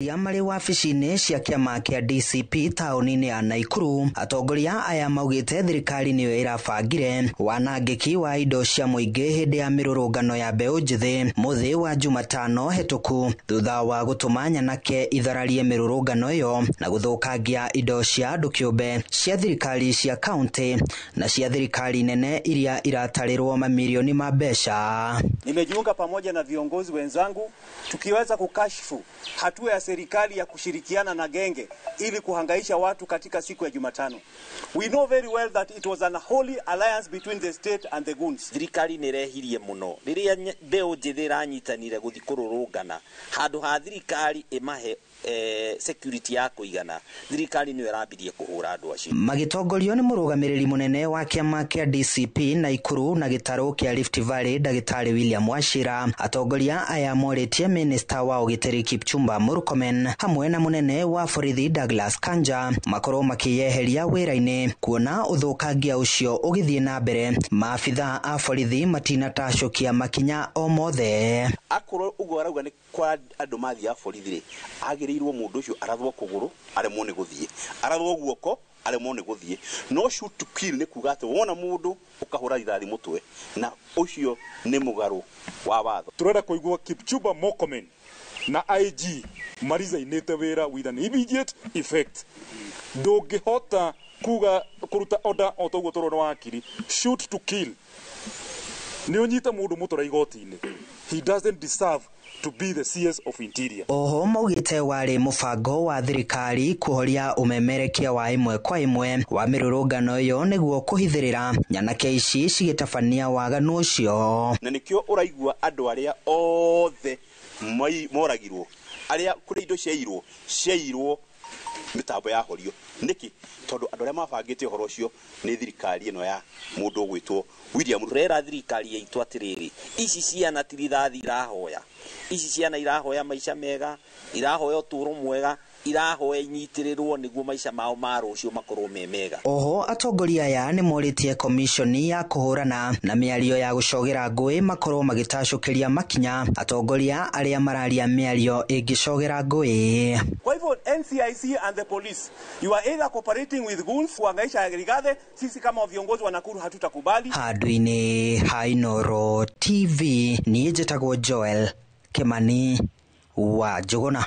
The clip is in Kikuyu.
Ya marĩ wabici-inĩ cia kĩama kĩa DCP taũni-inĩ ya Naikuru, atongoria aya maugĩte thirikari nĩyo ĩrabangire wanangĩki wa indo cia mũingĩ hĩndĩ ya mĩrũrũngano ya mbeũ njĩthĩ mũthĩ wa Jumatano hetũku, thutha wa gũtũma nyanake ithararie mĩrũrũngano ĩyo na gũthũkangia indo cia andũ kĩũmbe cia thirikari cia kaunti na cia thirikari nene iria iratarĩrwo mamirioni ma mbeca. Nimejiunga pamoja na viongozi wenzangu tukiweza kukashifu hatua ya serikali ya kushirikiana na genge ili kuhangaisha watu katika siku ya Jumatano. We know very well that it was an holy alliance between the state and the goons. Thirikari nĩ rehirie mũno rĩrĩa mbeũ njĩthĩ ĩranyitanire gũthiĩ kũrũrũngana handũ ha thirikari ĩmahe security ya kũigana, thirikari nĩyo ĩrambirie kũhũra andũ acio. Magĩtongorio nĩ mũrũgamĩrĩri mũnene wa kĩama kĩa DCP Naikuru na gĩtarũ kĩa Rift Valley Ndagĩtarĩ William Wachira, atongoria aya morĩtie minista wa ũgitĩri Kipchumba Murkomen hamwe na mũnene wa borithi Douglas Kanja makorwo makĩyeheria wĩra-inĩ kuona ũthũkangia ũcio ũgĩthiĩ na mbere. Maabitha a borithi matinatacũkia makinya o mothe. Akorwo ũguo arauga nĩ kwa andũ mathiaga borithi rĩ, agĩrĩirwo mũndũ ũcio arathwo kũgũrũ aremwo nĩ gũthiĩ, arathwo guoko aremwo nĩ gũthiĩ. No shoot to kill nĩ kuga atĩ wona mũndũ ũkahũra rithathi mũtwe, na ũcio nĩ mũgarũ wa watho. Turenda kũigua Kipchumba Murkomen na IG marizainĩte wĩra with an immediate effect. Ndũngĩhota kuga kũruta order o ta ũguo tũrona wakiri, shoot to kill nĩ ũnyite mũndũ mũtware igoti-inĩ. He doesn't deserve to be the CS of Interior. Oho maugĩte warĩ mũbango wa thirikari kũhoria ũmemerekia wa ĩmwe kwa ĩmwe wa mĩrũrũngano ĩyo nĩguo kũhithĩrĩra nyanake ici cigĩtabania waganu ũcio. Na nĩkĩo ũraigua andũ arĩa othe moragirwo, arĩa kũrĩ indo ciairwo, ciairwo mĩtambo ya horio. Nĩkĩ? Tondũ andũ arĩa mabangĩte ũhoro ũcio nĩ thirikari ĩno ya mũndũ ũgwĩtwo William Ruto. Tũrera thirikari yaitũ atĩrĩrĩ, ici ciana ti rithathi irahoya, ici ciana irahoya maica mega, irahoya ũtũũro mwega, irahoya inyitĩrĩrwo nĩguo maica mao ma rũciũ makorwo me mega. Oho atongoria aya nĩ morĩtie komishoni ya kũhũrana na mĩario ya gũcogera ngũĩ makorwo magĩtacũkĩria makinya atongoria arĩa mararia mĩario ĩngĩcogera ngũĩ. Kwa hivyo NCIC and the police, you are either cooperating with goons kuhangaisha Rigathi, sisi kama viongozi wa Nakuru hatutakubali. Handũ-inĩ ha Inooro TV, niĩ njĩtagwo Joel Kimani wa Njũgũna.